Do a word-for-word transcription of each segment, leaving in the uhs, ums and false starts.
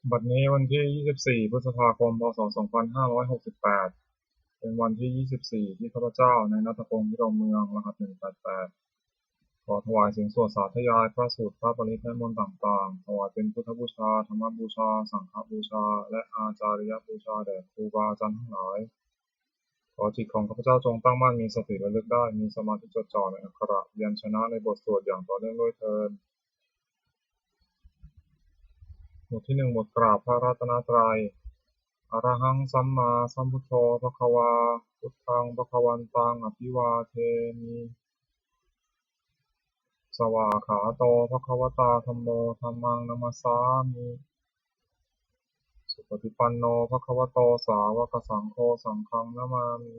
บัดนี้วันที่ ยี่สิบสี่ พฤษภาคม พ.ศ. สองพันห้าร้อยหกสิบแปด เป็นวันที่ ยี่สิบสี่ ที่ข้าพเจ้า นายณัฐพงษ์ พิรมเมือง รหัส หนึ่งแปดแปด ขอถวายเสียงสวดสาธยายพระสูตรพระปริตรและมนต์ต่างๆ ถวายเป็นพุทธบูชา ธรรมบูชา สังฆบูชา และอาจาริยบูชาแด่ครูบาอาจารย์ทั้งหลาย ขอจิตของข้าพเจ้าจงตั้งมั่น มีสติระลึกได้ มีสมาธิจดจ่อในอักขระพยัญชนะในบทสวดอย่างต่อเนื่องด้วยเทอญ บทที่หนึ่ง บทกราบพระรัตนตรัย Arahaṃ sammāsambuddho bhagavā, buddhaṃ bhagavantaṃ abhivādemi. Svākkhāto bhagavatā dhammo, dhammaṃ namassāmi. Supaṭipanno bhagavato sāvakasaṅgho, saṅghaṃ namāmi.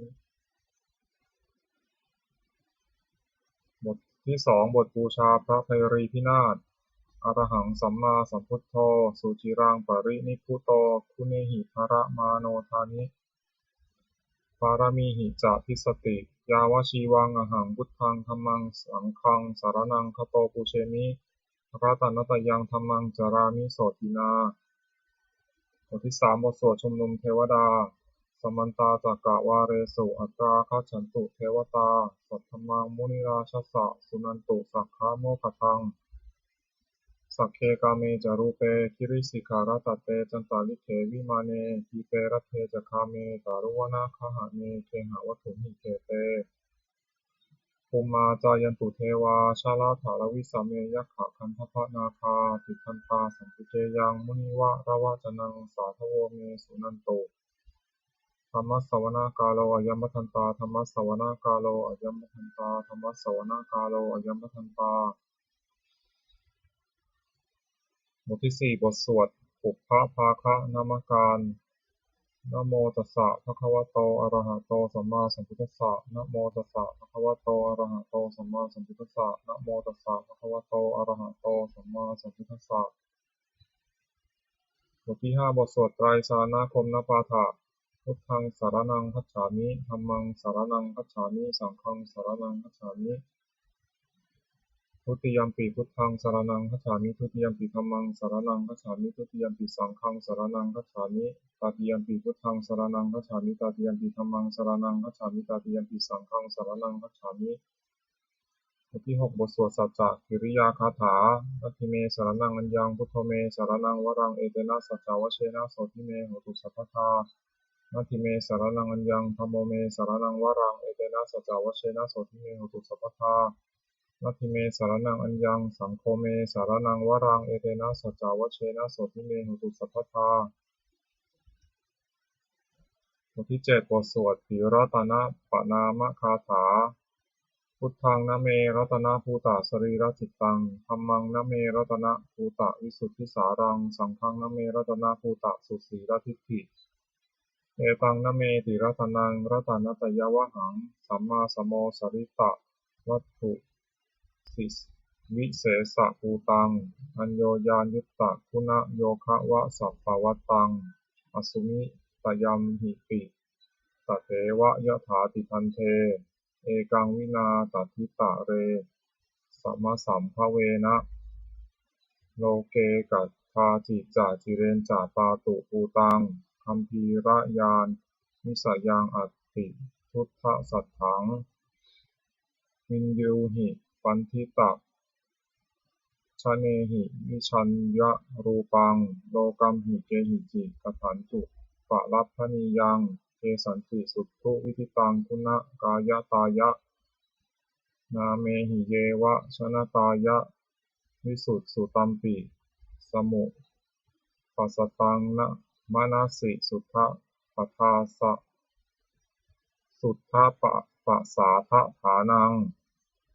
บทที่สอง บทบูชาพระไพรีพินาศ Arahaṃ sammāsambuddho, suciraṃ parinibbuto, guṇehi daramāno dāni, pāramīhi ca dissati. Yāvajīvaṃ ahaṃ buddhaṃ dhammaṃ saṅghaṃ saraṇaṃ gato, pūjemi ratanattayaṃ, dhammaṃ carāmi sotthinā. บทที่สาม บทสวดชุมนุมเทวดา Samantā cakkavāḷesu, atrāgacchantu devatā, saddhammaṃ munirājassa, suṇantu saggamokkhadaṃ. Sagge kāme ca rūpe girisikharataṭe cantalikkhe vimāne, dīpe raṭṭhe ca gāme taruvanagahane gehavatthumhi khette, bhummā cāyantu devā jalathalavisame yakkhagandhabbanāgā, tiṭṭhantā santike yaṃ munivaravacanaṃ sādhavo me suṇantu. Dhammassavanakālo ayam bhadantā, dhammassavanakālo ayam bhadantā, dhammassavanakālo ayam bhadantā. บทที่สี่ บทสวดปุพพภาคะนมการ Namo tassa bhagavato arahato sammāsambuddhassa. Namo tassa bhagavato arahato sammāsambuddhassa. Namo tassa bhagavato arahato sammāsambuddhassa. บทที่ห้า บทสวดไตรสรณคมนปาฐะ Buddhaṃ saraṇaṃ gacchāmi. Dhammaṃ saraṇaṃ gacchāmi. Saṅghaṃ saraṇaṃ gacchāmi. Dutiyampi buddhaṃ saraṇaṃ gacchāmi. Dutiyampi dhammaṃ saraṇaṃ gacchāmi. Dutiyampi saṅghaṃ saraṇaṃ gacchāmi. Tatiyampi buddhaṃ saraṇaṃ gacchāmi. Tatiyampi dhammaṃ saraṇaṃ gacchāmi. Tatiyampi saṅghaṃ saraṇaṃ gacchāmi. บทที่หก บทสวดสัจจกิริยาคาถา Natthi me saraṇaṃ aññaṃ, buddho me saraṇaṃ varaṃ, etena saccavajjena sotthi me hotu sabbadā. Natthi me saraṇaṃ aññaṃ, dhammo me saraṇaṃ varaṃ, etena saccavajjena sotthi me hotu sabbadā. Natthi me saraṇaṃ aññaṃ, saṅgho me saraṇaṃ varaṃ, etena saccavajjena sotthi me hotu sabbadā. บทที่เจ็ด บทสวดติรัตนปณามคาถา Buddhaṃ name ratanabhūtasarīracittaṃ, dhammaṃ name ratanabhūtavisuddhisāraṃ, saṅghaṃ name ratanabhūtasusiladiṭṭhi. Etaṃ nameti ratanaṃ ratanattayavhaṃ, sammāsamosalitvaddu sis- visesabhūtaṃ, aññoññāyutta guṇayogavatsappavattaṃ, asmitaṃ yamhipi, tatheva yathāti bhante, ekaṃ vinā tathitare samasambhavena, loke kadāci ca cireñca pātubhūtaṃ, gambhīrañāṇi sayaṃ atthi duṭṭhasatthaṃ, viññūhi paṇḍita- janehi vijayarūpaṃ, lokamhi kehici katañcu palabhanīyaṃ, kesañci suṭṭhu viditaṃ guṇakāyatāya, nāmehi yeva janatāya, visusutampi samu- pasataṃ manasi suddhapasāsa- suddhapasādaṭhānaṃ,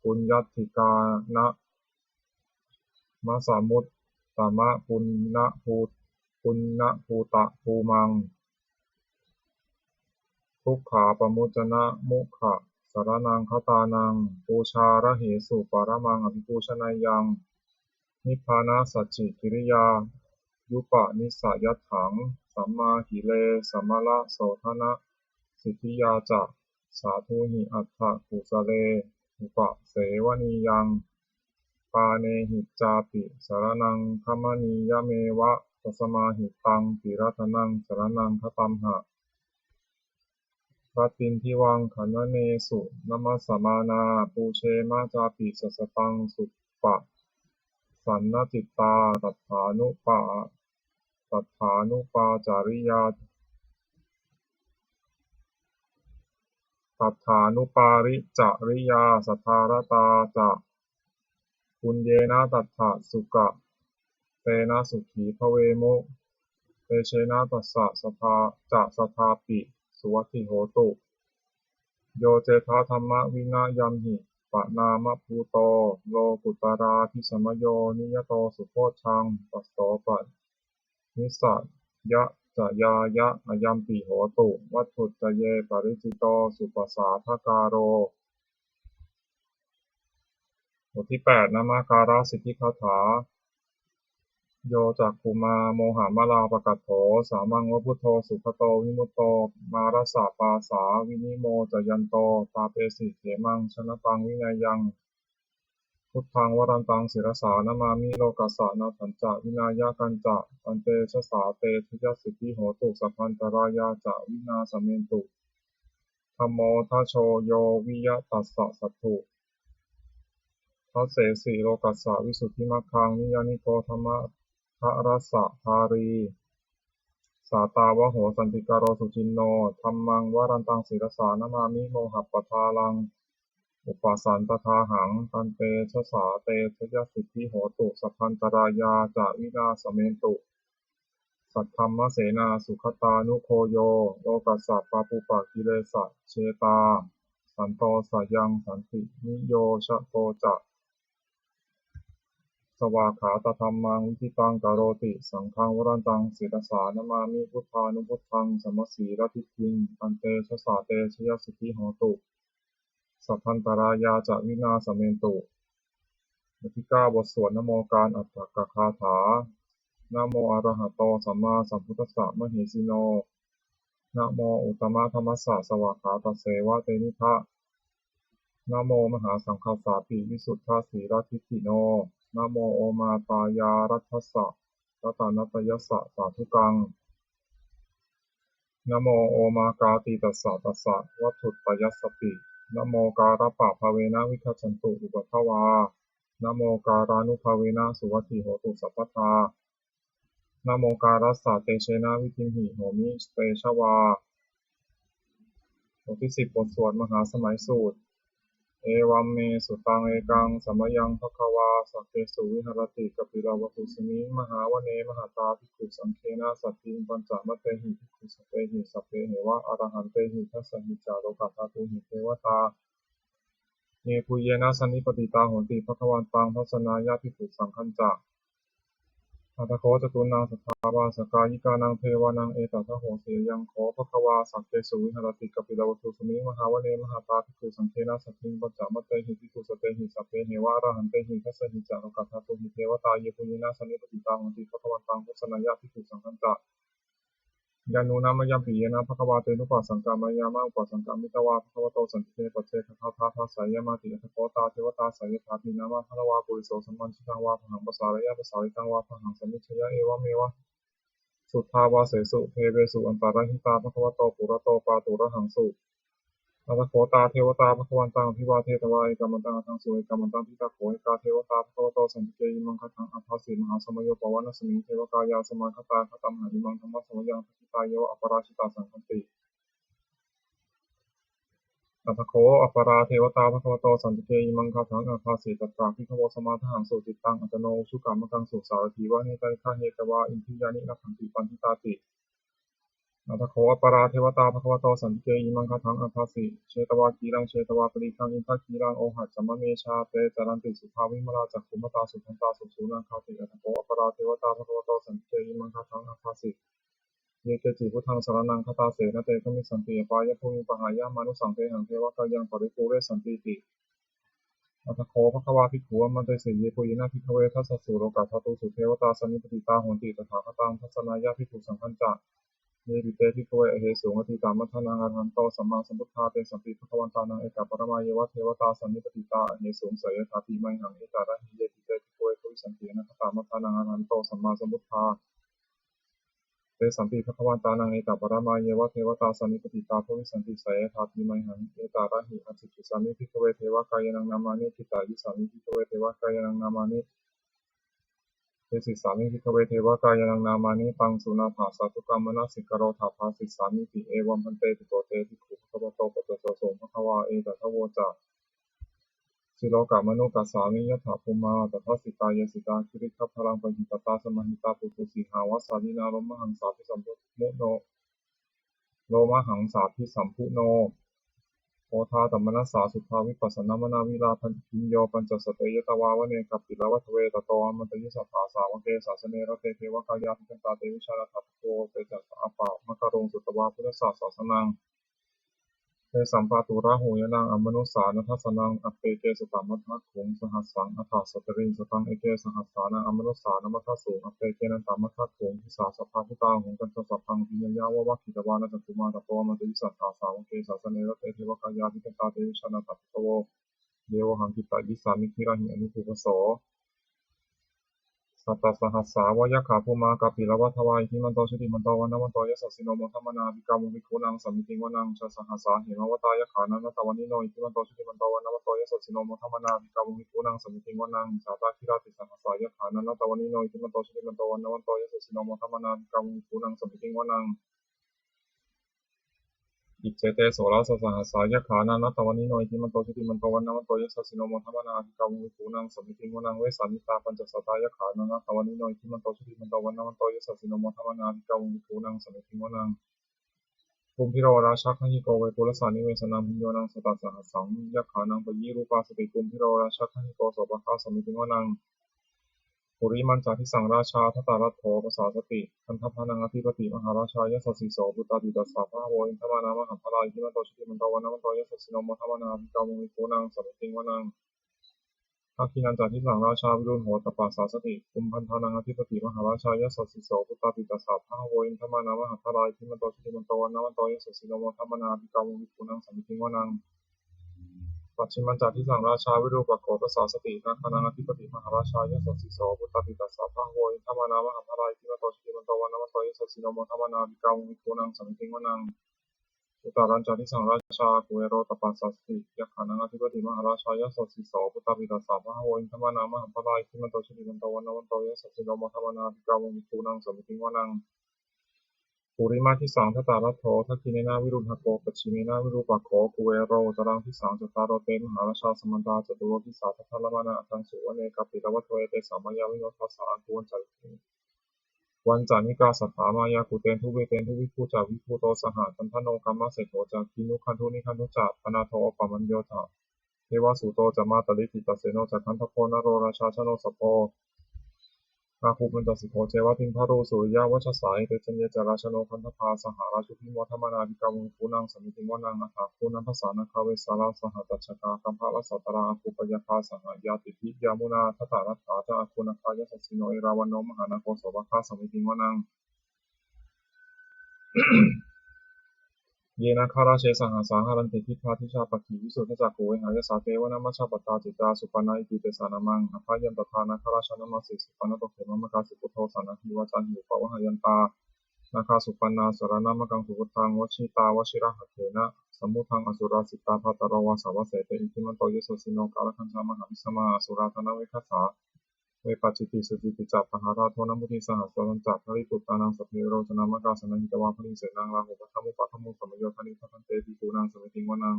puññādhikāramasamuttamapuññabhū- puññabhūtabhūmaṃ, dukkhappamuccanamukha- saraṇaṃ gatānaṃ, pūjārahesu paramaṃ abhipūjaneyyaṃ, nibbānasacchikiriyāyupanissayatthaṃ, sammāhire samalāsodhanasithiyā ca, sādhūhi atthakusale upasevanīyaṃ, pāṇehi cāpi saraṇaṃ gamanīyameva, tasmā hitaṃ tiratanaṃ saraṇaṃ gatamha. Rattindivaṃ gaṇanesu namassamānā, pūjema cāpi sāsataṃ suppasannacittā. Tathānupā tathānupācariyā tathānupāricariyā saddhāratā ca, puññena tattha sukha tena sukhī bhavemu, tejena tassa sadā ca sadāpi suvatthi hotu. Yo cettha dhammavinayamhi panāmabhūto, lokuttarādhisamayo niyato subodhaṃ, tasso panissajacayāya ayampi hotu, vatthuttaye paricito supasādākāro. บทที่แปด นมการสิทธิคาถา Yo cakkhumā mohamalāpakaṭṭho, sāmaṃ va buddho sugato vimutto, mārassa pāsā vinimocayanto, tāpesi khemaṃ janataṃ vineyyaṃ. Buddhaṃ varantaṃ sirasā namāmi, lokassa nāthañca vināyakañca, tantejasā te jayasiddhi hotu, sabbantarāyā ca vināsamentu. Dhammo dhajo yo viya tassa satthu, dassesi lokassa visuddhimaggaṃ, niyyāniko dhammadharassa dhārī, sātāvaho santikaro suciṇṇo. Dhammaṃ varantaṃ sirasā namāmi, mohappadālaṃ upasantadāhaṃ, tantejasā te jayasiddhi hotu, sabbantarāyā ca vināsamentu. Saddhammasenā sugatānugo yo, lokassa pāpūpakilesajetā, santo sayaṃ santiniyojako ca, svākkhātadhammaṃ viditaṃ karoti. Saṅghaṃ varantaṃ sirasā namāmi, buddhānubuddhaṃ samasīladiṭṭhiṃ, tantejasā te jayasiddhi hotu, sabbantarāyā ca vināsamentu. บทที่เก้า บทสวดนโมการอัฏฐกคาถา Namo arahato sammāsambuddhassa mahesino, namo uttamadhammassa svākkhātasseva tenidha, namo mahāsaṅghassāpi visuddhasīladiṭṭhino, namo omātyāraddhassa ratanattayassa sādhukaṃ, namo omakātītassa tassa vatthuttayassapi, namokārappabhāvena vigacchantu upaddavā, namokārānubhāvena suvatthi hotu sabbadā, namokārassa tejena vidhimhi homi tejavā. บทที่สิบ บทสวดมหาสมัยสูตร Evaṃ me sutaṃ. Ekaṃ samayaṃ bhagavā sakkesu viharati kapilavatthusmiṃ mahāvane mahatā bhikkhusaṅghena saddhiṃ pañcamattehi bhikkhusatehi sabbeheva arahantehi. Dasahi ca lokadhātūhi devatā yebhuyyena sannipatitā honti bhagavantaṃ dassanāya bhikkhusaṅghañca. Atha kho catunnaṃ suddhāvāsakāyikānaṃ devānaṃ etadahosi: Ayaṃ kho bhagavā sakkesu viharati kapilavatthusmiṃ mahāvane mahatā bhikkhusaṅghena saddhiṃ pañcamattehi bhikkhusatehi sabbeheva arahantehi. Dasahi ca lokadhātūhi devatā yebhuyyena sannipatitā honti bhagavantaṃ dassanāya bhikkhusaṅghañca. Yannūna mayampi yena bhagavā tenupasaṅkameyyāma, upasaṅkamitvā bhagavato santike paccekagāthā bhāseyyāmāti. Atha kho tā devatā seyyathāpi nāma balavā puriso sammiñjitaṃ vā bāhaṃ pasāreyya, pasāritaṃ vā bāhaṃ sammiñjeyya, evameva suddhāvāsesu devesu antarahitā bhagavato purato pāturahaṃsu. Atha kho tā devatā bhagavantaṃ abhivādetvā ekamantaṃ aṭṭhaṃsu. Ekamantaṃ ṭhitā kho ekā devatā bhagavato santike imaṃ gāthaṃ abhāsi: Mahāsamayo pavanasmiṃ, devakāyā samāgatā; āgatamha imaṃ dhammasamayaṃ, dakkhitāyeva aparājitasaṅghanti. Atha kho aparā devatā bhagavato santike imaṃ gāthaṃ abhāsi: Tatra bhikkhavo samādahaṃsu, cittaṃ attano ujukamakaṃsu; sārathīva nettāni gahetvā, indriyāni rakkhanti paṇḍitāti. Atha kho aparā devatā bhagavato santike imaṃ gāthaṃ abhāsi: Chetvā khīlaṃ chetvā palīghaṃ, indakhīlaṃ ohaccamanejā; te caranti suddhā vimalā, cakkhumatā sudantā susunāgāti. Atha kho aparā devatā bhagavato santike imaṃ gāthaṃ abhāsi: Ye keci buddhaṃ saraṇaṃ gatāse, na te gamissanti apāyabhūmiṃ; pahāya mānusaṃ dehaṃ, devakāyaṃ paripūressantīti. Atha kho bhagavā bhikkhū āmantesi: Yebhuyyena bhikkhave dasasu lokadhātūsu devatā sannipatitā honti tathāgataṃ dassanāya bhikkhusaṅghañca. Yepi te bhikkhave ahesuṃ atītamaddhānaṃ arahanto sammāsambuddhā, tesampi bhagavantānaṃ etaparamāyeva devatā sannipatitā ahesuṃ, seyyathāpi mayhaṃ etarahi. Yepi te bhikkhave bhavissanti anāgatamaddhānaṃ arahanto sammāsambuddhā, tesampi bhagavantānaṃ etaparamāyeva devatā sannipatitā bhavissanti, seyyathāpi mayhaṃ etarahi. Ācikkhissāmi bhikkhave devakāyānaṃ nāmāni, kittayissāmi bhikkhave devakāyānaṃ nāmāni, desissāmi bhikkhave devakāyānaṃ nāmāni, taṃ suṇātha sādhukaṃ manasikarotha bhāsissāmīti. Evaṃ bhanteti kho te bhikkhū bhagavato paccassosuṃ. Bhagavā etadavoca: Silokamanukassāmi, yattha bhummā tadassitā; ye sitā girigabbharaṃ, pahitattā samāhitā. Puthū sīhāva sallīnā, lomahaṃsābhisambhuno, lomahaṃsābhisambhuno, odātamanasā suddhā, vippasannamanāvilā. Bhiyyo pañcasate ñatvā, vane kāpilavatthave; tato āmantayi satthā, sāvake sāsane rate. Devakāyā abhikkantā, te vijānātha bhikkhavo; te ca ātappamakaruṃ, sutvā buddhassa sāsanaṃ. Tesampāturahu ñāṇaṃ, amanussāna dassanaṃ; appeke satamaddakkhuṃ, sahassaṃ atha sattariṃ. Sataṃ eke sahassānaṃ, amanussānamaddasuṃ; appekenantamaddakkhuṃ, disā sabbā phuṭā ahuṃ. Tañca sabbaṃ abhiññāya, vavakkhitvāna cakkhumā; tato āmantayi satthā, sāvake sāsane rate. Devakāyā abhikkantā, te vijānātha bhikkhavo; ye vohaṃ kittayissāmi, girāhi anupubbaso. Sattasahassā va yakkhā, bhummā kāpilavatthavā; iddhimanto jutimanto, vaṇṇavanto yasassino; modamānā abhikkāmuṃ, bhikkhūnaṃ samitiṃ vanaṃ. Chasahassā hemavatā, yakkhā nānattavaṇṇino; iddhimanto jutimanto, vaṇṇavanto yasassino; modamānā abhikkāmuṃ, bhikkhūnaṃ samitiṃ vanaṃ. Jātā gilāne tisahassā, yakkhā nānattavaṇṇino; iddhimanto jutimanto, vaṇṇavanto yasassino; modamānā abhikkāmuṃ, bhikkhūnaṃ samitiṃ vanaṃ. Iccete soḷasasahassā, yakkhā nānattavaṇṇino; iddhimanto jutimanto, vaṇṇavanto yasassino; modamānā abhikkāmuṃ, bhikkhūnaṃ samitiṃ vanaṃ. Vessāmittā pañcasatā, yakkhā nānattavaṇṇino; iddhimanto jutimanto, vaṇṇavanto yasassino; modamānā abhikkāmuṃ, bhikkhūnaṃ samitiṃ vanaṃ. Kumbhīro rājagahiko, vepullassa nivesanaṃ; bhiyyo naṃ satasahassaṃ, yakkhānaṃ payirupāsati; kumbhīro rājagahiko, sopāga samitiṃ vanaṃ. Purimañca disaṃ rājā, dhataraṭṭho pasāsati; gandhabbānaṃ ādhipati, mahārājā yasassi so. Puttāpi tassa bahavo, indanāmā mahabbalā; iddhimanto jutimanto, vaṇṇavanto yasassino; modamānā abhikkāmuṃ, bhikkhūnaṃ samitiṃ vanaṃ. Dakkhiṇañca disaṃ rājā, virūḷho tappasāsati; kumbhaṇḍānaṃ ādhipati, mahārājā yasassi so. Puttāpi tassa bahavo, indanāmā mahabbalā; iddhimanto jutimanto, vaṇṇavanto yasassino; modamānā abhikkāmuṃ, bhikkhūnaṃ samitiṃ vanaṃ. Pacchimañca disaṃ rājā, virūpakkho pasāsati; nāgānaṃ ādhipati, mahārājā yasassi so. Puttāpi tassa bahavo, indanāmā mahabbalā; iddhimanto jutimanto, vaṇṇavanto yasassino; modamānā abhikkāmuṃ, bhikkhūnaṃ samitiṃ vanaṃ. Uttarañca disaṃ rājā, kuvero tappasāsati; yakkhānaṃ ādhipati, mahārājā yasassi so. Puttāpi tassa bahavo, indanāmā mahabbalā; iddhimanto jutimanto, vaṇṇavanto yasassino; modamānā abhikkāmuṃ, bhikkhūnaṃ samitiṃ vanaṃ. Purimadisaṃ dhataraṭṭho, dakkhiṇena virūḷhako; pacchimena virūpakkho, kuvero uttaraṃ disaṃ. Cattāro te mahārājā, samantā caturo disā; daddallamānā aṭṭhaṃsu, vane kāpilavatthave. Tesaṃ māyāvino dāsā, āgū vañcanikā saṭhā; māyā kuṭeṇḍu veṭeṇḍu, viṭū ca viṭuṭo saha; candano kāmaseṭṭho ca, kinnughaṇḍu nighaṇḍu ca; panādo opamañño ca, devasūto ca mātali; cittaseno ca gandhabbo, naḷo rājā janosabho; āgū pañcasikho ceva, timbarū suriyavacchasā. Ete caññe ca rājāno, gandhabbā saha rājubhi; modamānā abhikkāmuṃ, bhikkhūnaṃ samitiṃ vanaṃ. Athāgū nandasānakā vesālā, sahatacchakā kambalassatarā; āgū pāyāgā saha ñātibhi; yāmunā dhataraṭṭhā ca, āgū nāgā yasassino; erāvaṇo mahānāgo, sopāga samitiṃ vanaṃ. Ye nāgarāje sahasā, haranti dibbā dijā pakkhi; visuddhacakkhū vehāyasā, te vanamajjhapattā; citrā supaṇṇā iti tesa nāmaṃ. Abhayantadā nāgarājānamāsi, supaṇṇato khemamakāsi buddho; saṇhāhi vācāhi upavhayantā, nāgā supaṇṇā saraṇamakaṃsu buddhaṃ. Vajjitvā vajirahatthena, samuddaṃ asurā sitā; bhātaro vāsavassete, iddhimanto yasassino; kālakañjā mahābhismā, asurā dānaveghasā; vepacitti sucitti ca, pahārādo namucī saha. Satañca baliputtānaṃ, sabbe verocanāmakā; sannayhitvā baliṃ senaṃ, rāhubhaddamupāgamuṃ; samayodāni bhaddante, bhikkhūnaṃ samitiṃ vanaṃ.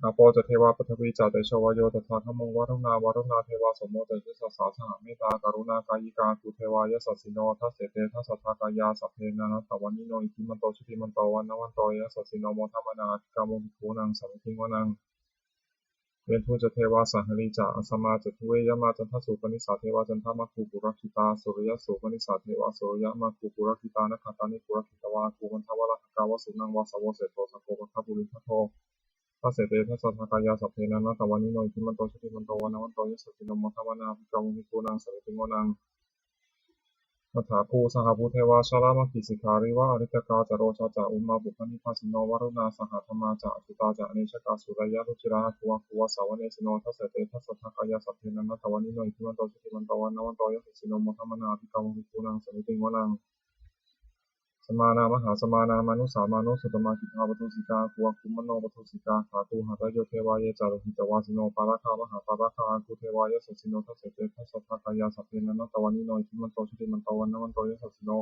Āpo ca devā paṭhavī ca, tejo vāyo tadāgamuṃ; varuṇā vāruṇā devā, somo ca yasasā saha. Mettākaruṇākāyikā, āgū devā yasassino; dasete dasadhā kāyā, sabbe nānattavaṇṇino; iddhimanto jutimanto, vaṇṇavanto yasassino; modamānā abhikkāmuṃ, bhikkhūnaṃ samitiṃ vanaṃ. Veṇḍū ca devā sahalī ca, asamā ca duve yamā; candassūpanisā devā, candamāgū purakkhitā; suriyassūpanisā devā, suriyamāgū purakkhitā; nakkhattāni purakkhitvā, āgū mandavalāhakā; vasūnaṃ vāsavo seṭṭho, sakkopāga purindado. Dasete dasadhā kāyā, sabbe nānattavaṇṇino; iddhimanto jutimanto, vaṇṇavanto yasassino; modamānā abhikkāmuṃ, bhikkhūnaṃ samitiṃ vanaṃ. Athāgū sahabhū devā jalamaggisikhāriva, ariṭṭhakā ca rojā ca ummāpupphanibhāsino, varuṇā sahadhammā ca accutā ca anejakā, sūleyyarucirā āgū āgū vāsavanesino. Dasete dasadhā kāyā sabbe nānattavaṇṇino, iddhimanto jutimanto vaṇṇavanto yasassino, modamānā abhikkāmuṃ bhikkhūnaṃ samitiṃ vanaṃ. Samānā mahāsamānā mānusā mānusuttamā, khiḍḍāpadūsikā āgū āgū manopadūsikā. Athāgū hadayo devā ye ca lohitavāsino, pāragā mahāpāragā āgū devā yasassino. Dasete dasadhā kāyā sabbe nānattavaṇṇino, iddhimanto jutimanto vaṇṇavanto yasassino,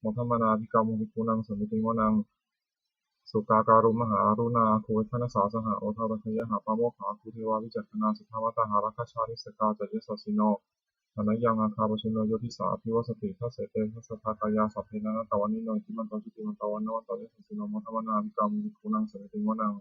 modamānā abhikkāmuṃ bhikkhūnaṃ samitiṃ vanaṃ. Sukkā karumhā aruṇā āgū veghanasā saha, odātagayhā pāmokkhā āgū devā vicakkhaṇā. Suddhā vātā hāragajā nissakā ca yasassino, thanayaṃ āga pajjunno yo disā abhivassati. Dasete dasadhā kāyā sabbe nānattavaṇṇino, iddhimanto jutimanto vaṇṇavanto yasassino, modamānā abhikkāmuṃ bhikkhūnaṃ samitiṃ vanaṃ.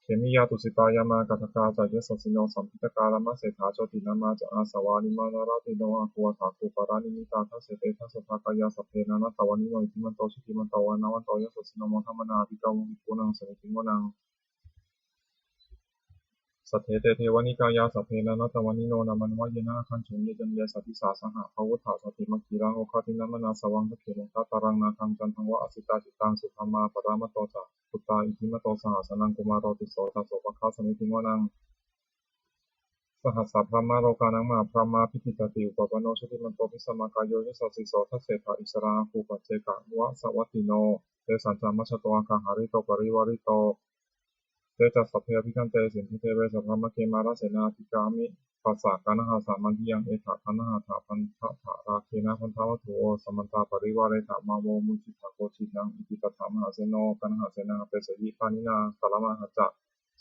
Khemiyā tusitā yāmā kaṭṭhakā ca yasassino, lambitakā lāmaseṭṭhā jotināmā ca āsavā, nimmānaratino āgū athāgū paranimmitā. Dasete dasadhā kāyā sabbe nānattavaṇṇino, iddhimanto jutimanto vaṇṇavanto yasassino, modamānā abhikkāmuṃ bhikkhūnaṃ samitiṃ vanaṃ. Saṭṭhete devanikāyā sabbe nānattavaṇṇino, nāmanvayena āgañchuṃ ye caññe sadisā saha. Pavutthajātimakkhilaṃ oghatiṇṇamanāsavaṃ, dakkhemoghataraṃ nāgaṃ candaṃva asitātitaṃ. Subrahmā paramatto ca puttā iddhimato saha, sanaṅkumāro tisso ca sopāga samitiṃ vanaṃ. Sahassabrahmalokānaṃ mahābrahmābhitiṭṭhati, upapanno jutimanto bhismākāyo yasassi so. Dasettha issarā āgū paccekavasavattino, tesañca majjhato āga hārito parivārito. Te ca sabbe abhikkante sinde deve sabrahmake, mārasenā abhikkāmi passa kaṇhassa mandiyaṃ. Etha gaṇhatha bandhatha rāgena bandhamatthu vo, samantā parivāretha mā vo muñcittha koci naṃ. Iti tattha mahāseno kaṇhasenaṃ apesayi, pāṇinā talamāhacca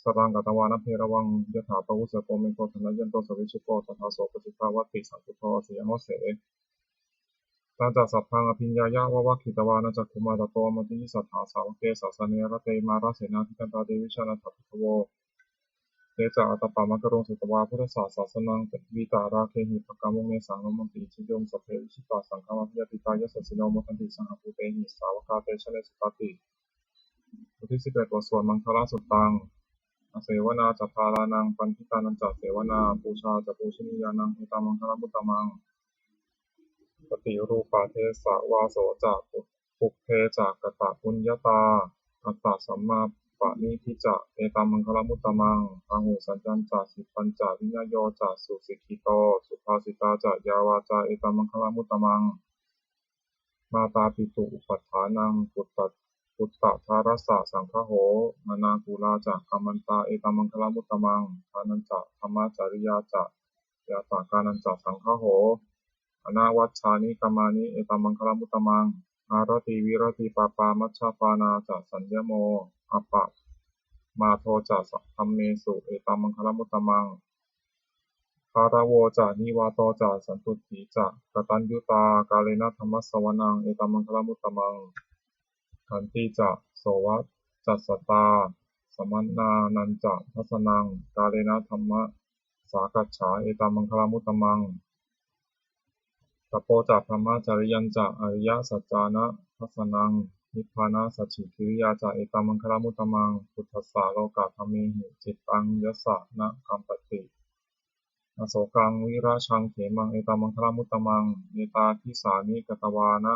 saraṃ katvāna bheravaṃ. Yathā pāvussako megho thanayanto savijjuko, tadā so paccudāvatti saṅkuddho asayaṃvase. Tañca sabbaṃ abhiññāya vavakkhitvāna cakkhumā, tato āmantayi satthā sāvake sāsane rate. Mārasenā abhikkantā te vijānātha bhikkhavo, te ca ātappamakaruṃ sutvā buddhassa sāsanaṃ. Vītarāgehi pakkāmuṃ nesaṃ lomampi iñjayuṃ. Sabbe vijitasaṅgāmā bhayātītā yasassino, modanti saha bhūtehi sāvakā te janesutāti. บทที่สิบเอ็ด บทสวดมังคลสุตตัง Asevanā ca bālānaṃ, paṇḍitānañca sevanā, pūjā ca pūjanīyānaṃ, etammaṅgalamuttamaṃ. Paṭirūpadesavāso ca, pubbe ca katapuññatā, attasammāpaṇidhi ca, etammaṅgalamuttamaṃ. Bāhusaccañca sippañca, vinayo ca susikkhito, subhāsitā ca yā vācā, etammaṅgalamuttamaṃ. Mātāpituupaṭṭhānaṃ, putta, puttadārassa saṅgaho, anākulā ca kammantā, etammaṅgalamuttamaṃ. Dānañca dhammacariyā ca, ñātakānañca saṅgaho, anavajjāni kammāni, etammaṅgalamuttamaṃ. Āratī viratī pāpā, majjapānā ca saññamo, appamādo ca sa-, dhammesu, etammaṅgalamuttamaṃ. Gāravo ca nivāto ca, santuṭṭhī ca kataññutā, kālena dhammassavanaṃ, etammaṅgalamuttamaṃ. Khantī ca sovacassatā, samaṇānañca dassanaṃ, kālena dhammasākacchā, etammaṅgalamuttamaṃ. Tapo ca brahmacariyañca, ariyasaccāna dassanaṃ, nibbānasacchikiriyā ca, etammaṅgalamuttamaṃ. Phuṭṭhassa lokadhammehi, cittaṃ yassa na kampati, asokaṃ virajaṃ khemaṃ, etammaṅgalamuttamaṃ. Etādisāni katvāna,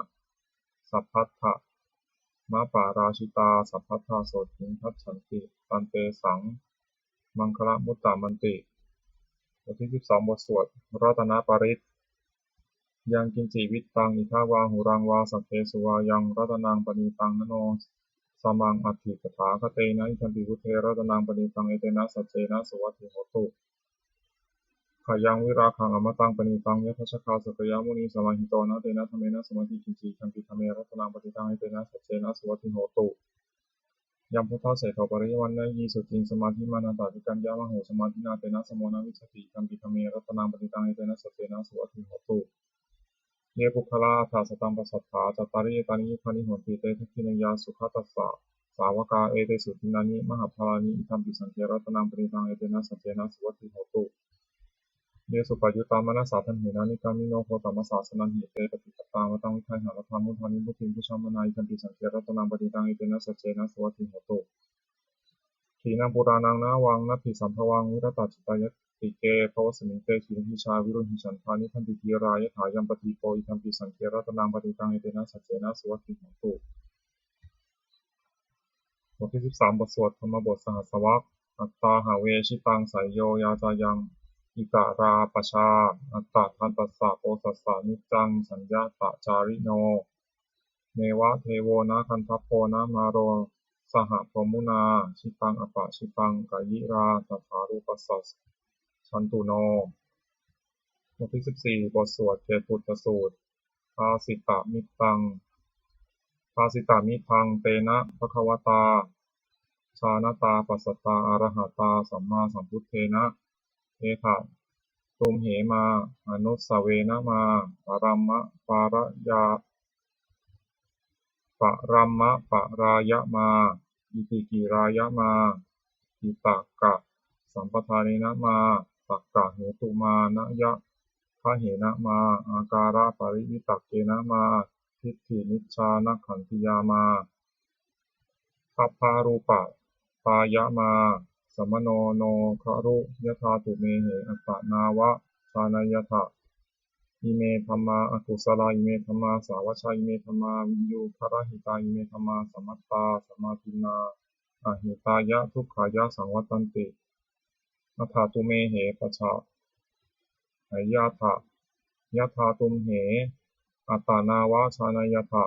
sabbatthamaparājitā, sabbattha sotthiṃ gacchanti, tantesaṃ maṅgalamuttamanti. บทที่สิบสอง บทสวดรัตนปริตร Yaṅkiñci vittaṃ idha vā huraṃ vā, saggesu vā yaṃ ratanaṃ paṇītaṃ, na no samaṃ atthi tathāgatena, idampi buddhe ratanaṃ paṇītaṃ, etena saccena suvatthi hotu. Khayaṃ virāgaṃ amataṃ paṇītaṃ, yadajjhagā sakyamunī samāhito, na tena dhammena samatthi kiñci, idampi dhamme ratanaṃ paṇītaṃ, etena saccena suvatthi hotu. Yambuddhaseṭṭho parivaṇṇayī suciṃ, samādhimānantarikaññamāhu, samādhinā tena samo na vijjati, idampi dhamme ratanaṃ paṇītaṃ, etena saccena suvatthi hotu. Ye puggalā aṭṭha sataṃ pasatthā, cattāri etāni yugāni honti, te dakkhiṇeyyā sugatassa sāvakā, etesu dinnāni mahapphalāni, idampi saṅghe ratanaṃ paṇītaṃ, etena saccena suvatthi hotu. Ye suppayuttā manasā daḷhena, nikkāmino gotamasāsanamhi, te pattipattā amataṃ vigayha, laddhā mudhā nibbutiṃ bhuñjamānā, idampi saṅghe ratanaṃ paṇītaṃ, etena saccena suvatthi hotu. Khīṇaṃ purāṇaṃ navaṃ natthi sambhavaṃ, virattacittāyatike bhavasmiṃ, te khīṇabījā viruḷhichandā, nibbanti dhīrā yathāyampadīpo. Idampi saṅghe ratanaṃ paṇītaṃ, etena saccena suvatthi hotu. บทที่สิบสาม บทสวดธรรมบทสหัสสวรรค Atthāhave jitaṃ seyyo, yācāyaṃ itarā apajā, attadassassa posassa niccaṃ, saññatacārino. Neva devo na gandhabbo, na māro saha brahmunā, jitaṃ apajitaṃ kāyirā, tathārūpassa santu no. บทที่สิบสี่ บทสวดเกตปุตตสูตร Bhāsitamittaṃ Bhāsitamiddhaṃ tena bhagavatā jānatā passatā arahatā sammāsambuddhena, etha tumhe mā anussavena mā paramma pāraya parammaparāya mā itikirāya mā, vitakkasambhadānena mā, takkahetumānāya gahena mā, ākāraparivitakkena mā, diṭṭhiniccānakkhantiyā mā, gabbharūpatāya mā, samāno no garu yathā tumhehi. Attanāva jānayyatha ime dhammā akusalā, ime dhammā sāvajjā, ime dhammā viññugarahitā, ime dhammā sammattā samādinnā ahitāya dukkhāya saṃvattanti. Atha tumhehi pajānayyatha yathā tumhe attanāva jānayyatha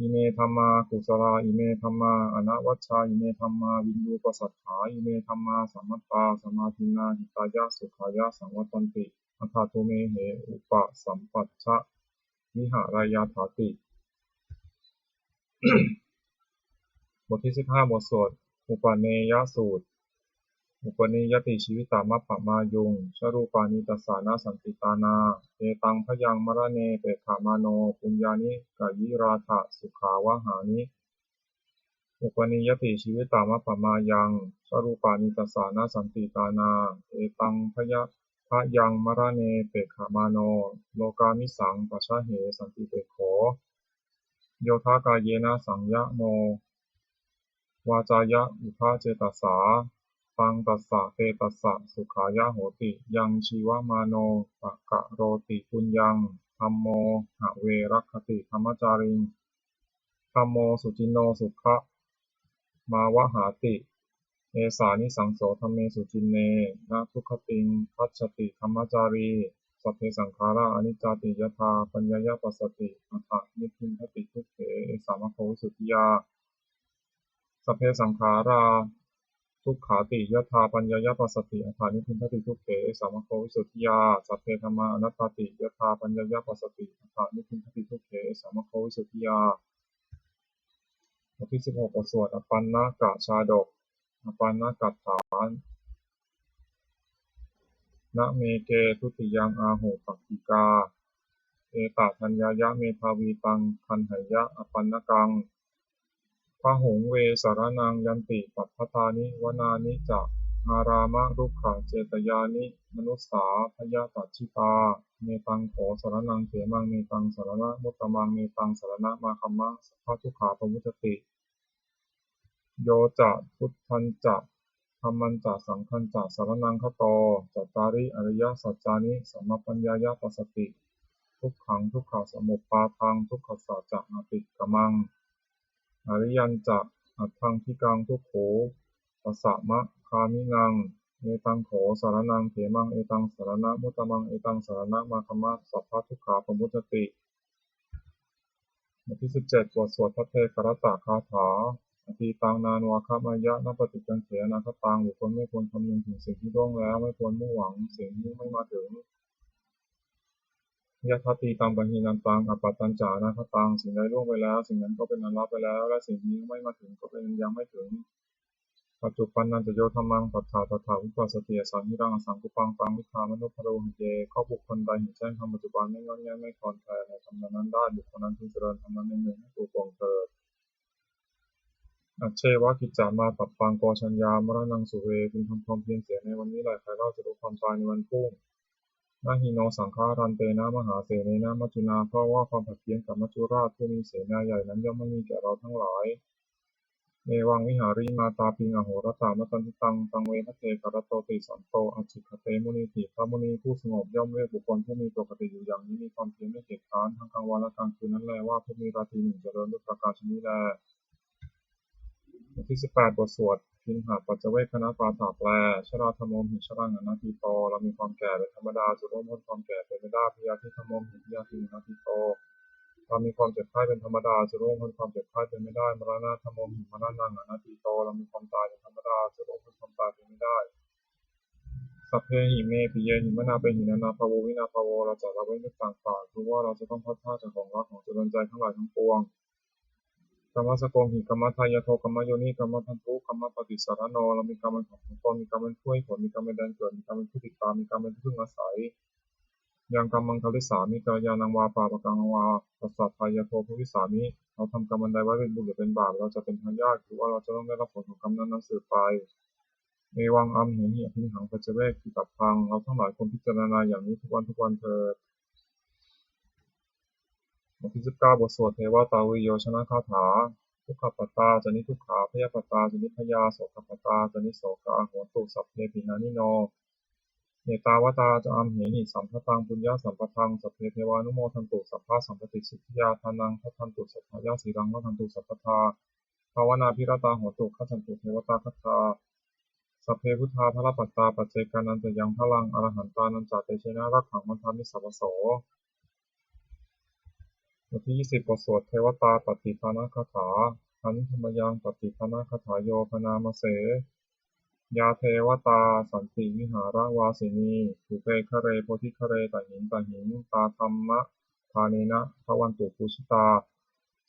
ime dhammā kusalā, ime dhammā anavajjā, ime dhammā viññuppasatthā, ime dhammā sammattā samādinnā hitāya sukhāya saṃvattanti. Atha tumhehi upasampajja vihārayyatthāti. บทที่สิบห้า บทสวดอุปเนยสูตร Upaniyyati jīvitamappamāyuṃ, sarūpāni tassa nassanti tāṇā, etaṃ bhayaṃ maraṇe pekkhamāno, puññāni kāyirātha sukhāvahāni. Upaniyyati jīvitamappamāyaṃ, sarūpāni tassa nassanti tāṇā, etaṃ bhaya bhayaṃ maraṇe pekkhamāno, lokāmisaṃ pajāhe santipekkho. Yodha kāyena saṃyamo, vācāya uda cetasā, taṃ tassa te tassa sukhāya hoti. Yaṃ jīvamāno pakaroti puññaṃ, dhammo have rakkhati dhammacāriṃ, dhammo suciṇṇo sukhamāvahāti. Esānisaṃso dhamme suciṇṇe, na dugatiṃ gacchati dhammacārī. Sabbe saṅkhārā aniccāti, yadā paññāya passati, atha nibbindati dukkhe, esa maggo visuddhiyā. Sabbe saṅkhārā dukkhāti, yadā paññāya passati, atha nibbindati dukkhe, esa maggo visuddhiyā. Sabbe dhammā anattāti, yadā paññāya passati, atha nibbindati dukkhe, esa maggo visuddhiyā. บทที่สิบหก บทสวดอปัณณกชาดก อปัณณกถา Nāmeke dutiyaṃ āhu pakkikā, etadaññāya medhāvī, taṃ gaṇheyya apaṇṇakaṃ. Bahuṃ ve saraṇaṃ yanti, pabbajāni vanāni ca, ārāmarukkhacetyāni, manussā bhayapajjitā. Netaṃ kho saraṇaṃ khemaṃ, netaṃ saraṇamuttamaṃ, netaṃ saraṇamāgamma, sabbadukkhā pamuccati. Yo ca buddhañca dhammañca saṅghañca saraṇaṃ gato, cattāri ariyasaccāni, samappaññāya passati. Dukkhaṃ dukkhasamuppādaṃ, dukkhassa ca atikkamaṃ, ariyañca aṭṭhaṅgikaṃ, dukkhūpasamagāminaṃ. Etaṃ kho saraṇaṃ khemaṃ, etaṃ saraṇamuttamaṃ, etaṃ saraṇamāgamma, sabbadukkhā pamuccati. บทที่สิบเจ็ด บทสวดภัทเทกรัตตคาถา Atītaṃ nānvāgameyya, nappaṭikaṅkhe anāgataṃ. บุคคลไม่ควรคำนึงถึงสิ่งที่ล่วงแล้ว ไม่ควรมุ่งหวังสิ่งที่ยังไม่มาถึง Yadatītaṃ pahīnantaṃ, appattañca anāgataṃ. สิ่งใดล่วงไปแล้ว สิ่งนั้นก็เป็นอันละไปแล้ว และสิ่งที่ยังไม่มาถึงก็เป็นอันยังไม่ถึง Paccuppannañca yo dhammaṃ, tattha tattha vipassati, asaṃhiraṃ asaṅkuppaṃ, taṃ viddhā manubrūhaye. ก็บุคคลใดเห็นแจ้งธรรมปัจจุบัน ไม่ง่อนแง่นไม่คลอนแคลนในธรรมนั้นๆได้ บุคคลนั้นพึงเจริญธรรมนั้นเนืองๆให้ตัวปวงเถิด Ajjeva kiccamātappaṃ, ko jaññā maraṇaṃ suve. พึงทำความเพียรเสียในวันนี้แหละ ใครเล่าจะรู้ความตายในวันพรุ่ง Na hi no saṅgarantena, mahāsenena maccunā. เพราะว่าความผัดเพี้ยนกับมัจจุราชผู้มีเสนาใหญ่นั้น ย่อมไม่มีแก่เราทั้งหลาย Evaṃ vihārimātāpiṃ ahorattamatanditaṃ, taṃ ve bhaddekarattoti santo ācikkhate munīti. พระมุนีผู้สงบย่อมเรียกบุคคลผู้มีปกติอยู่อย่างนี้ มีความเพียรไม่เกียจคร้าน ทั้งกลางวันและกลางคืนนั้นแล ว่าผู้มีราตรีหนึ่งเจริญด้วยประการฉะนี้แล บทที่สิบแปด บทสวด Piṇhapaccavegganapāṭha แปล Jarādhammomhi jaraṃ anatīto. เรามีความแก่เป็นธรรมดา จะล่วงพ้นความแก่เป็นไม่ได้ Byādhidhammomhi byādhiṃ anatīto. เรามีความเจ็บไข้เป็นธรรมดา จะล่วงพ้นความเจ็บไข้เป็นไม่ได้ Maraṇadhammomhi maraṇaṃ anatīto. เรามีความตายเป็นธรรมดา จะล่วงพ้นความตายเป็นไม่ได้ Sabbehi me piyehi manāpehi nānābhāvo vinābhāvo. เราจะละเว้นทุกต่างๆ คือว่าเราจะต้องพลัดพรากจากของรักของเจริญใจทั้งหลายทั้งปวง Kammassakomhi kammadāyādo kammayoni kammabandhu kammapaṭisaraṇo. เรามีกรรมเป็นของของตน มีกรรมเป็นผู้ให้ผล มีกรรมเป็นแดนเกิด มีกรรมเป็นผู้ติดตาม มีกรรมเป็นที่พึ่งอาศัย Yaṃ kammaṃ karissāmi kalyāṇaṃ vā pāpakaṃ vā tassa dāyādo bhavissāmi. เราทำกรรมอันใดไว้เป็นบุญหรือเป็นบาป เราจะเป็นทายาท คือว่าเราจะต้องได้รับผลของกรรมนั้นๆ สืบไป Evaṃ amhehi piṇhapaccaveggitabbaṃ. เราทั้งหลายควรพิจารณาอย่างนี้ทุกวันทุกวันเถิด บทที่สิบเก้า บทสวด Devatāuyyojanagāthā. Dukkhappattā ca niddukkhā bhayappattā ca nibbhayā sokappattā ca nissokā hontu sabbepi pāṇino. Ettāvatā ca amhehi sambhataṃ puññasampadaṃ sabbe devānumodantu sabbasampattisiddhiyā. Dānaṃ dadantu saddhāya sīlaṃ rakkhantu sabbadā bhāvanābhiratā hontu gacchantu devatāgatā. Sabbe buddhā balappattā paccekānañca yaṃ balaṃ arahantānañca tejena rakkhaṃ bandhāmi sabbaso. บทที่ยี่สิบ บทสวด Devatāpaṭidhanagāthā. Handa mayaṃ paṭidhanagāthāyo bhaṇāma se. Yā devatā santi vihāravāsinī thūpe ghare bodhighare tahiṃ tahiṃ tā dhammadānena bhavantu pūjitā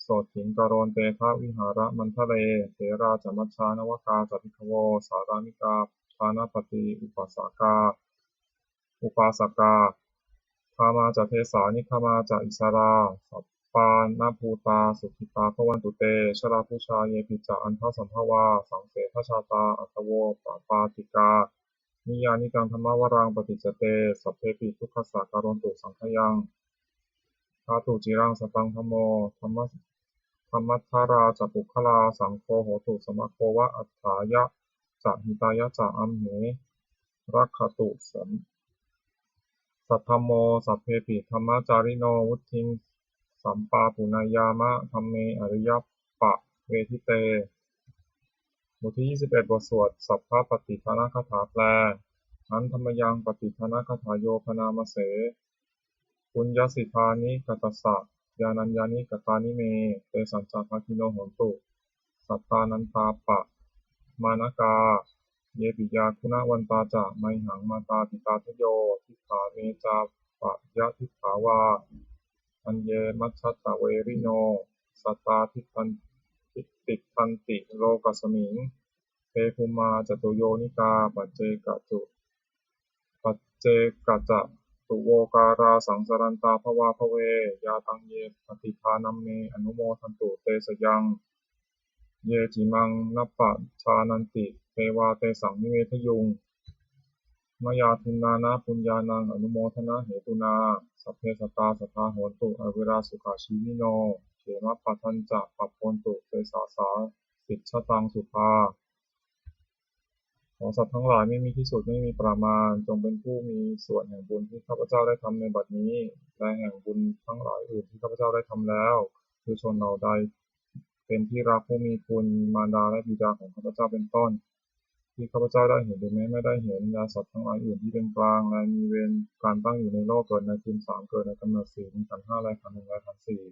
sotthiṃ karontedha vihāramaṇḍale. Therā ca majjhā navakā ca bhikkhavo sārāmikā dānapatī upāsakā upāsakā gāmā ca desā nigamā ca issarā sappāṇabhūtā sukhitā bhavantu te. Jalābujā yepi ca aṇḍasambhavā saṃsedajātā athavopapātikā niyyānikaṃ dhammavaraṃ paṭicca te sabbepi dukkhassa karontu saṅkhayaṃ. Ṭhātu ciraṃ sataṃ dhammo dhamma dhammaddharā ca puggalā saṅgho hotu samaggo va atthāya ca hitāya ca. Amhe rakkhatu saddhammo sabbepi dhammacārino vuḍḍhiṃ sampāpuṇeyyāma dhamme ariyappavedite. บทที่ยี่สิบเอ็ด บทสวด Sabbapaṭidhanagāthā แปล Handa mayaṃ paṭidhanagāthāyo bhaṇāma se. Puññassidāni katassa yānaññāni katāni me tesañca bhāgino hontu sattānantāppamāṇakā. Ye piyā guṇavantā ca mayhaṃ mātāpitādayo diṭṭhā me ca payadhiṭṭhā vā aññe majjhattaverino sattā tiṭṭhan- tiṭṭhanti lokasmiṃ. Te bhummā catuyonikā paccekaccu paccekacatuvokārā saṃsarantā bhavābhave. Yā taṃ ye paṭidānamme anumodantu te sayaṃ. Ye cimaṃ nappajananti devā tesaṃ nivedayuṃ. Mayā dinnāna puññānaṃ anumodanahetunā sabbe sattā sadā hontu averā sukhajīvino khemappadañca pabontu te sāsā sijjhataṃ sukhā. ขอสัตว์ทั้งหลายไม่มีที่สุดไม่มีประมาณ จงเป็นผู้มีส่วนแห่งบุญที่ข้าพเจ้าได้ทำในบัดนี้ และแห่งบุญทั้งหลายอื่นที่ข้าพเจ้าได้ทำแล้ว คือชนเหล่าใดเป็นที่รักผู้มีคุณ มีมารดาและบิดาของข้าพเจ้าเป็นต้น ที่ข้าพเจ้าได้เห็นหรือแม้ไม่ได้เห็น และสัตว์ทั้งหลายอื่นที่เป็นกลาง และมีเวรการตั้งอยู่ในโลก เกิดในภูมิสาม เกิดในกำเนิดสี่ มีขันธ์ห้า และขันธ์หนึ่ง และขันธ์สี่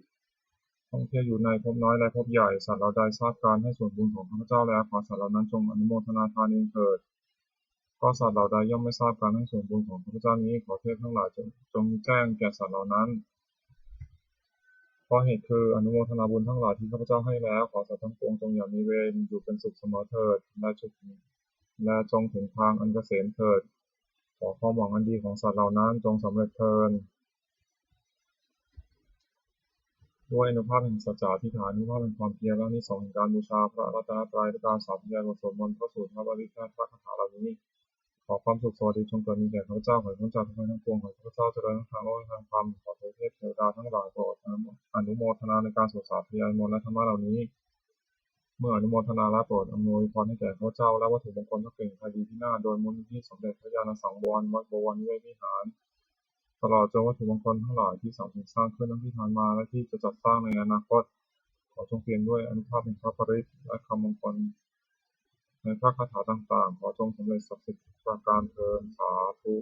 ท่องเที่ยวอยู่ในภพน้อยและภพใหญ่ สัตว์เหล่าใดทราบการให้ส่วนบุญของข้าพเจ้าแล้ว ขอสัตว์เหล่านั้นจงอนุโมทนาทานเองเถิด ก็สัตว์เหล่าใดย่อมไม่ทราบการให้ส่วนบุญของข้าพเจ้านี้ ขอเทพทั้งหลายจงจงแจ้งแก่สัตว์เหล่านั้น เพราะเหตุคืออนุโมทนาบุญทั้งหลายที่ข้าพเจ้าให้แล้ว ขอสัตว์ทั้งปวงจงอย่ามีเวร อยู่เป็นสุขเสมอเถิด และจงและจงถึงทางอันเกษมเถิด ขอความหวังอันดีของสัตว์เหล่านั้นจงสำเร็จเทอญ ด้วยอานุภาพแห่งสัจจะอธิษฐาน อานุภาพแห่งความเพียร และอานิสงส์แห่งการบูชาพระรัตนตรัย และการสาธยายบทสวดมนต์ พระสูตร พระปริตร และพระคาถาเหล่านี้ ขอความสุขสวัสดีจงเกิดมีแก่ข้าพเจ้า ขอให้พ้นจากทุกข์ภัยทั้งปวง ขอให้ข้าพเจ้าเจริญทั้งทางโลกและทางธรรม ขอเทวเทพเทวดาทั้งหลายโปรดอนุโมทนาในการสวดสาธยายมนต์และธรรมะเหล่านี้ เมื่ออนุโมทนาและโปรดอำนวยพรให้แก่ข้าพเจ้าและวัตถุมงคลพระกริ่งไพรีพินาศโดยมูลนิธิสมเด็จพระญาณสังวรวัดบวรนิเวศวิหาร ตลอดจนวัตถุมงคลทั้งหลายที่สำเร็จสร้างขึ้นทั้งที่ผ่านมาและที่จะจัดสร้างในอนาคต ขอจงเปี่ยมด้วยอานุภาพแห่งพระปริตรและคำมงคลในพระคาถาต่างๆ ขอจงสำเร็จศักดิ์สิทธิ์ประการเทอญ สาธุ